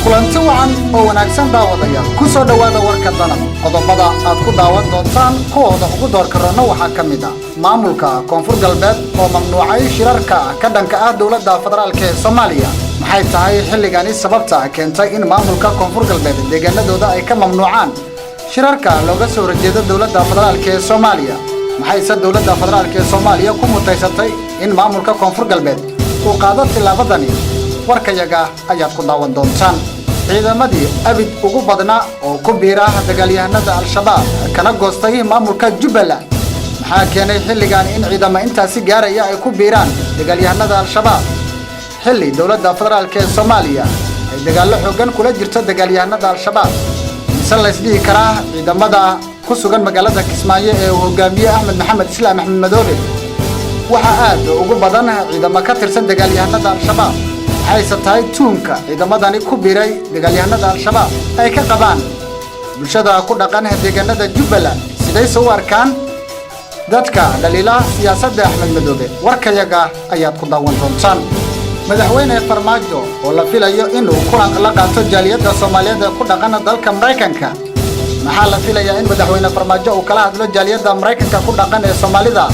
Kulanti wacan oo wanaagsan, daawadayaal. Ku soo dhowaada warka Danab. Qodobada aad ku daawan doontaan kuwooda ugu doorka roonna waxaa ka mid ah: maamulka Koonfur Galbeed oo mamnuucay shirarka ka dhanka ah dowladda federaalka ee Soomaaliya. Maxay tahay xilligani sababta keentay in maamulka Koonfur Galbeed deegaanadooda ay ka mamnuucaan shirarka looga soo horjeedo dowladda federaalka ee Soomaaliya? Maxayse dowladda federaalka ee Soomaaliya ku mutaysatay in maamulka Koonfur Galbeed uu qaado tillaabadani? Warkayaga ayaad ku daawan doontaan. Ciidamadii abid ugu badnaa oo ku biira dagaalyahanada Al-Shabaab kana goostay maamulka Jubbaland. Maxaa keenay xilligan in ciidamo intaasi gaaraya ay ku biiraan dagaalyahanada Al-Shabaab, xilli dowladda federaalka ee Soomaaliya ay dagaallo xooggan kula jirto dagaalyahanada Al-Shabaab? Mise laysdhihi karaa ciidamada ku sugan magaalada Kismaayo ee uu hogaamiye Axmed Maxamed Islaam, Axmed Madoobe, waxaa aad ugu badan ciidamo ka tirsan dagaalyahanada Al-Shabaab? Waxayse tahay tuunka ciidamadani ku biiray dagaalyahanada Al-Shabaab ay ka qabaan bulshada ku dhaqan deegaanada Jubbaland? Sidayse u arkaan dadka dhaliila siyaasadda Axmed Madoobe? Warkayaga ayaad ku daawan doontaan. Madaxweyne Farmaajo oo la filayo inuu kulan la qaato jaaliyadda Soomaaliyeed ee ku dhaqan dalka Maraykanka. Maxaa la filayaa in Madaxweyne Farmaajo uu kala hadlo jaaliyadda Maraykanka ku dhaqan ee Soomaalida?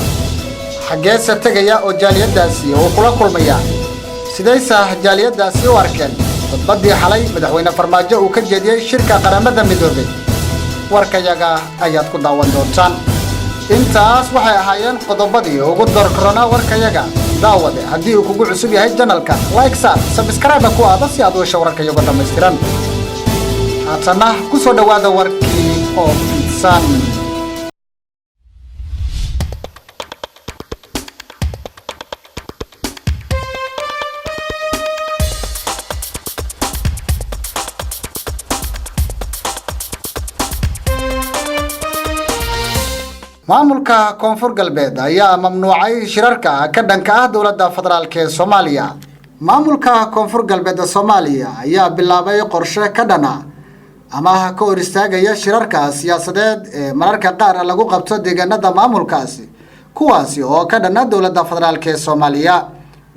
Xaggeese tegaya oo jaaliyaddaasi uu kula kulmaya? Sidaysa jaaliyaddaasi u arkeen khudbaddii xalay Madaxweyne Farmaajo uu ka jeediyey shirka Qaramada Midoobey? Warkayaga ayaad ku daawan doontaan. Intaas waxay ahaayeen qodobadii ugu doorkaroonaa warkayaga. Daawade, haddii uu kugu cusub yahay channelka, like saar, subscribe ku aada si aad u hesho warkayago dhammaystiran. Haatanna ku soo dhowaada warkii oo fidsan. Maamulka Koonfur Galbeed ayaa mamnuucay shirarka ka dhanka ah dowladda federaalka ee Soomaaliya. Maamulka Koonfur Galbeed ee Soomaaliya ayaa bilaabay qorshe ka dhana ama ka hor istaagaya shirarka siyaasadeed ee mararka qaar lagu qabto deegaanada maamulkaasi, kuwaasi oo ka dhana dowladda federaalka ee Soomaaliya.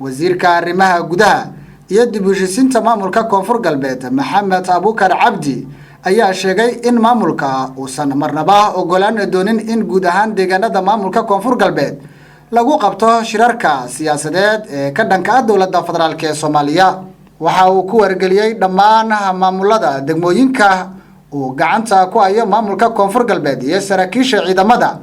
Wasiirka arrimaha gudaha iyo dib u heshiisiinta maamulka Koonfur Galbeed, Maxamed Abuukar Cabdi, ayaa sheegay in maamulka uusan marnaba ogolaan doonin in guud ahaan deegaanada maamulka Koonfur Galbeed lagu qabto shirarka siyaasadeed ee ka dhanka ah dowladda federaalka ee Soomaaliya. Waxa uu ku wargeliyey dhammaan maamulada degmooyinka uu gacanta ku hayo maamulka Koonfur Galbeed iyo saraakiisha ciidamada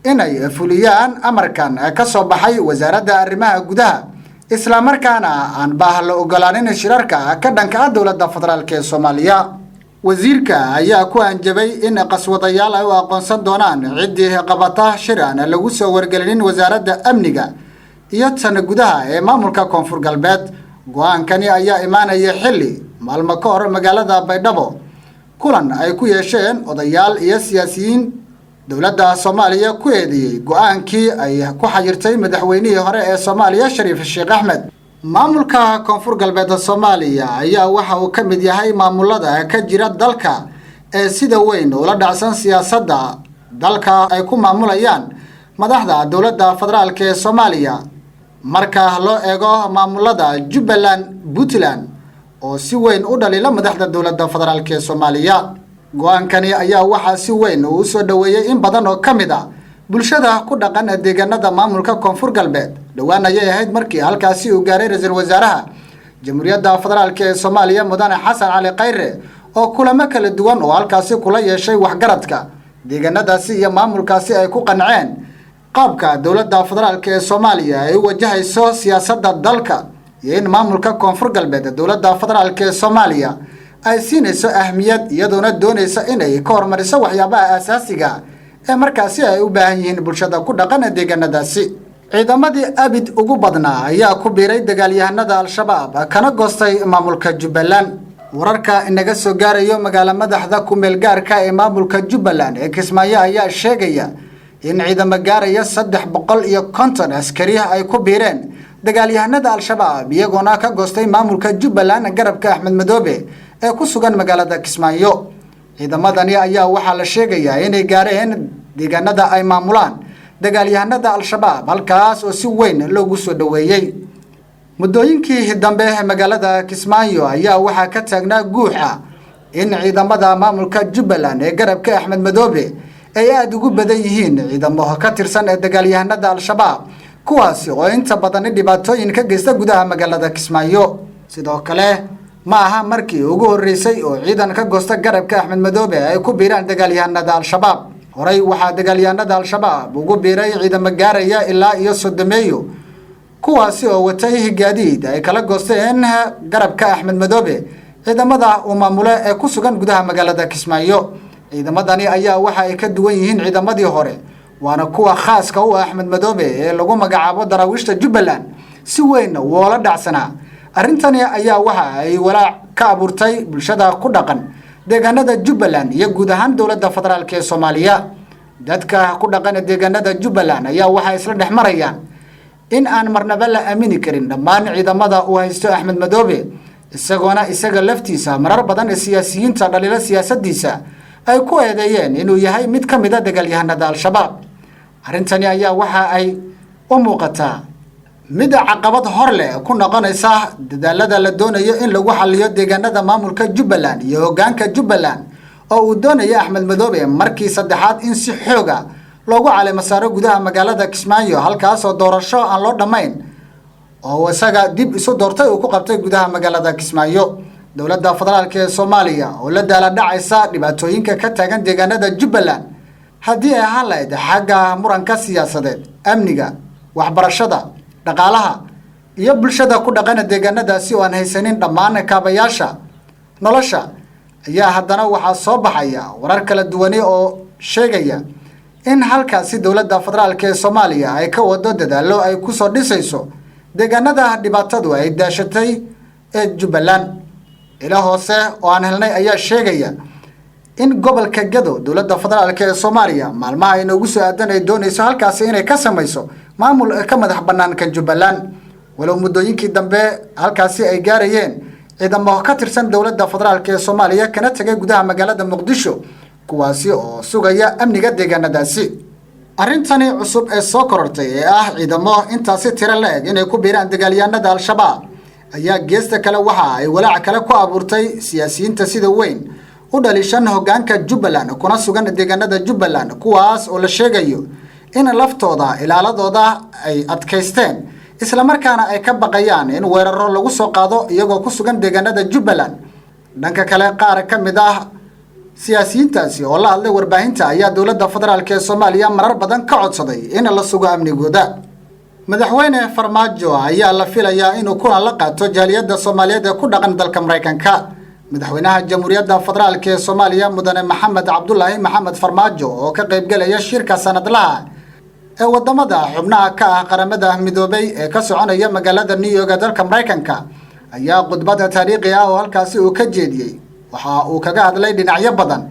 inay fuliyaan amarkan ka soo baxay wasaaradda arrimaha gudaha, islamarkaana aan baah la ogolaanin shirarka ka dhanka ah dowladda federaalka ee Soomaaliya. Wasiirka ayaa ku hanjabay in qaswadayaal ay u aqoonsan doonaan ciddii qabata shir aan lagu soo wargelinin wasaaradda amniga iyo tan gudaha ee maamulka Koonfur Galbeed. Go-aankani ayaa imaanaya xilli maalmo ka hor magaalada Baydhabo kulan ay ku yeesheen odayaal iyo siyaasiyiin dowladda Soomaaliya ku eedeeyey go-aankii ay ku xayirtay madaxweynihii hore ee Soomaaliya, Shariif Sheekh Axmed. Maamulka Koonfur Galbeed Soomaaliya ayaa waxa uu ka mid yahay maamulada ka jira dalka ee sida weyn ula dhacsan siyaasadda dalka ay ku maamulayaan madaxda dowladda federaalka ee Soomaaliya, marka loo eego maamulada Jubbaland, Puntland oo si weyn u dhaliila madaxda dowladda federaalka ee Soomaaliya. Go-aankani ayaa waxaa si weyn uu usoo dhoweeyey in badan oo ka mid ah bulshada ku dhaqan deegaanada maamulka Koonfur Galbeed. Dhowaan ayay ahayd markii halkaasi uu gaaray ra-iisul wasaaraha Jamhuuriyadda Federaalka ee Soomaaliya, Mudane Xasan Cali Khayre, oo kulamo kala duwan oo halkaasi kula yeeshay waxgaradka deegaanadaasi iyo maamulkaasi ay ku qanceen qaabka dowladda federaalka ee Soomaaliya ay u wajahayso siyaasadda dalka iyo in maamulka Koonfur Galbeed dowladda federaalka ee Soomaaliya ay siinayso ahmiyad, iyadoona doonaysa inay ka hormariso waxyaabaha aasaasiga ee markaasi ay u baahan yihiin bulshada ku dhaqan deegaanadaasi. Ciidamadii abid ugu badnaa ayaa ku biiray dagaalyahanada Al-Shabaab kana goostay maamulka Jubbaland. Wararka inaga soo gaarayo magaalo madaxda kumeel gaarka ee maamulka Jubbaland ee Kismaayo ayaa sheegaya in ciidamo gaaraya 350 askari ay ku biireen dagaalyahanada Al-Shabaab, iyagoona ka goostay maamulka Jubbaland garabka Axmed Madoobe ee ku sugan magaalada Kismaayo. Ciidamadani ayaa waxaa la sheegayaa inay gaareen deegaanada ay maamulaan dagaalyahanada Al-Shabaab, halkaas oo si weyn loogu soo dhoweeyey. Muddooyinkii dambe magaalada Kismaayo ayaa waxaa ka taagnaa guuxa in ciidamada maamulka Jubbaland ee garabka Axmed Madoobe ay aada ugu badan yihiin ciidamo ka tirsan ee dagaalyahanada Al-Shabaab, kuwaasi oo inta badan dhibaatooyin ka geysta gudaha magaalada Kismaayo. Sidoo kale ma aha markii ugu horreysay oo ciidan ka goosta garabka Axmed Madoobe ay ku biiraan dagaalyahanada Al-Shabaab. Horey waxaa dagaalyahanada Al-Shabaab ugu biiray ciidamo gaaraya ilaa iyo 30meeyo, kuwaasi oo watay gaadiid ay kala goosteen garabka Axmed Madoobe ciidamada uu maamule ee ku sugan gudaha magaalada Kismaayo. Ciidamadani ayaa waxa ay ka duwan yihiin ciidamadii hore, waana kuwa khaaska u ah Axmed Madoobe ee lagu magacaabo Daraawiishta Jubbaland, si weyn woola dhacsanaa. Arrintani ayaa waxa ay walaac ka abuurtay bulshada ku dhaqan deegaanada Jubbaland iyo guud ahaan dowladda federaalk ee Soomaaliya. Dadka ku dhaqan deegaanada Jubbaland ayaa waxay isla dhex marayaan in aan marnaba la aamini karin dhammaan ciidamada uu haysto Axmed Madoobe, isagoona isaga laftiisa marar badan ee siyaasiyiinta dhaliilo siyaasadiisa ay ku eedeeyeen inuu yahay mid ka mid a dagaalyahanada Al-Shabaab. Arrintani ayaa waxa ay u muuqataa mid caqabad hor leh ku noqonaysa dadaalada la doonayo in lagu xaliyo deegaanada maamulka Jubbaland iyo hoggaanka Jubbaland oo uu doonayo Axmed Madoobe markii saddexaad in si xooga loogu caleemo saaro gudaha magaalada Kismaayo, halkaasoo doorasho aan loo dhammayn oo isaga dib isu doortay uu ku qabtay gudaha magaalada Kismaayo. Dowladda federaalk ee Soomaaliya oo la daala dhacaysa dhibaatooyinka ka taagan deegaanada Jubbaland, haddii ay ahaan lahayd xagga muranka siyaasadeed, amniga, waxbarashada, dhaqaalaha iyo bulshada ku dhaqana deegaanadaasi oo aan haysanin dhammaan kaabayaasha nolosha, ayaa haddana waxaa soo baxaya warar kala duwani oo sheegaya in halkaasi dowladda federaalk ee Soomaaliya ay ka wado dadaallo ay kusoo dhisayso deegaanada dhibaatadu ay daashatay ee Jubbaland. Ilo hoose oo aan helnay ayaa sheegaya in gobolka Gado dowladda federaalk ee Soomaaliya maalmaha ay noogu soo aadan ay doonayso halkaasi inay ka samayso maamul ka madax bannaan kan Jubbaland, walow muddooyinkii dambe halkaasi ay gaarayeen ciidamo ka tirsan dowladda federaalk ee Soomaaliya kana tegay gudaha magaalada Muqdisho, kuwaasi oo sugaya amniga deegaanadaasi. Arrintani cusub ee soo korortay ee ah ciidamo intaasi tiro la-eg inay ku biiraan dagaalyahanada Al-Shabaab ayaa geesta kale waxa ay walaac kale ku abuurtay siyaasiyiinta sida weyn u dhalishan hoggaanka Jubbaland kuna sugan deegaanada Jubbaland, kuwaas oo la sheegayo in laftooda ilaaladooda ay adkaysteen, islamarkaana ay ka baqayaan in weeraro lagu soo qaado iyagoo ku sugan deegaanada Jubbaland. Dhanka kale, qaar ka mid ah siyaasiyiintaasi oo la hadlay warbaahinta ayaa dowladda federaalk ee Soomaaliya marar badan ka codsaday in la sugo amnigooda. Madaxweyne Farmaajo ayaa la filayaa inuu kulan la qaato jaaliyadda Soomaaliyeed ee ku dhaqan dalka Maraykanka. Madaxweynaha Jamhuuriyadda Federaalk ee Soomaaliya, Mudane Maxamed Cabdulaahi Maxamed Farmaajo, oo ka qaybgelaya shirka sanadlaha ee wadamada xubnaha ka ah Qaramada Midoobay ee ka soconaya magaalada New York ee dalka Maraykanka, ayaa khudbada taariikhi ah oo halkaasi uu ka jeediyey waxa uu kaga hadlay dhinacyo badan,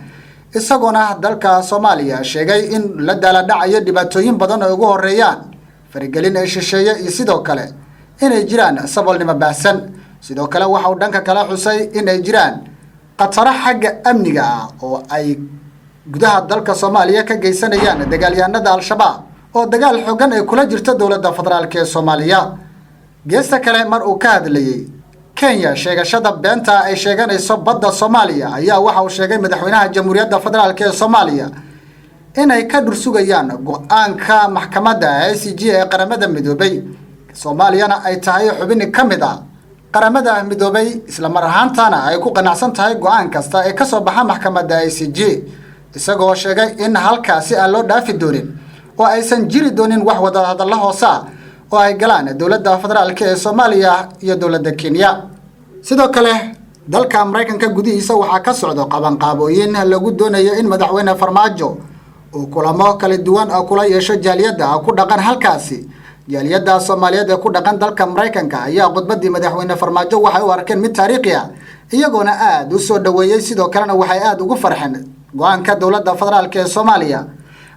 isagoona dalka Soomaaliya sheegay in la daaladhacayo dhibaatooyin badan oo ugu horeeyaan faragelin ay shisheeye iyo sidoo kale inay jiraan saboolnimo baahsan. Sidoo kale waxa uu dhanka kale xusay inay jiraan khataro xagga amniga ah oo ay gudaha dalka Soomaaliya ka geysanayaan dagaalyahanada Al-Shabaab oo dagaal xoogan ay kula jirto dowladda federaalk ee Soomaaliya. Geesta kale, mar uu ka hadlayey Kenya sheegashada beenta ay sheeganayso badda Soomaaliya, ayaa waxa uu sheegay madaxweynaha Jamhuuriyadda Federaalk ee Soomaaliya inay ka dhursugayaan go-aanka maxkamadda ICJ ee Qaramada Midoobay, Soomaaliyana ay tahay xubin ka mid ah Qaramada Midoobay, islamar ahaantana ay ku qanacsan tahay go-aan kasta ee kasoo baxa maxkamadda ICJ, isagoo sheegay in halkaasi aan loo dhaafi doonin oo aysan jiri doonin wax wadahadallo hoose ah oo ay galaan dowladda federaalk ee Soomaaliya iyo dowladda Kenya. Sidoo kale dalka Maraykanka gudihiisa waxaa ka socda qabanqaabooyin lagu doonayo in madaxweyne Farmaajo uu kulamo kala duwan oo kula yeesho jaaliyadda ku dhaqan halkaasi. Jaaliyadda Soomaaliyeed ee ku dhaqan dalka Maraykanka ayaa khudbadii madaxweyne Farmaajo waxay u arkeen mid taariikhi ah, iyagoona aada u soo dhoweeyey. Sidoo kalena waxay aada ugu farxeen go-aanka dowladda federaalk ee Soomaaliya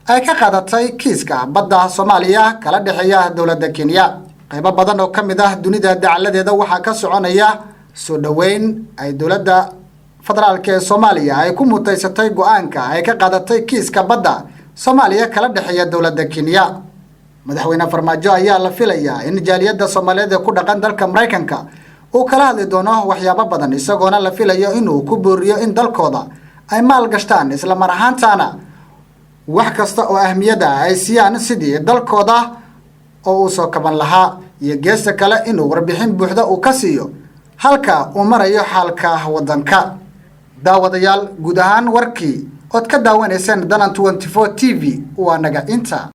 ay ka qaadatay kiiska badda Soomaaliya kala dhexeeya dowladda Kenya. Qaybo badan oo ka mid ah dunida dacaladeeda waxaa ka soconaya soo dhoweyn ay dowladda federaalk ee Soomaaliya ay ku mutaysatay go-aanka ay ka qaadatay kiiska badda Soomaaliya kala dhexeeya dowladda Kenya. Madaxweyne Farmaajo ayaa la filayaa in jaaliyadda Soomaaliyeed ee ku dhaqan dalka Maraykanka uu kala hadli doono waxyaabo badan, isagoona la filayo inuu ku booriyo in dalkooda ay maal gashtaan, isla mar ahaantaana wax kasta oo ahmiyada ay siiyaan sidii dalkooda oo uu soo kaban lahaa, iyo geesta kale inuu warbixin buuxda uu ka siiyo halka uu marayo xaalka waddanka. Daawadayaal, guud ahaan warkii ood ka daawanayseen Danan 24 TV waa naga inta.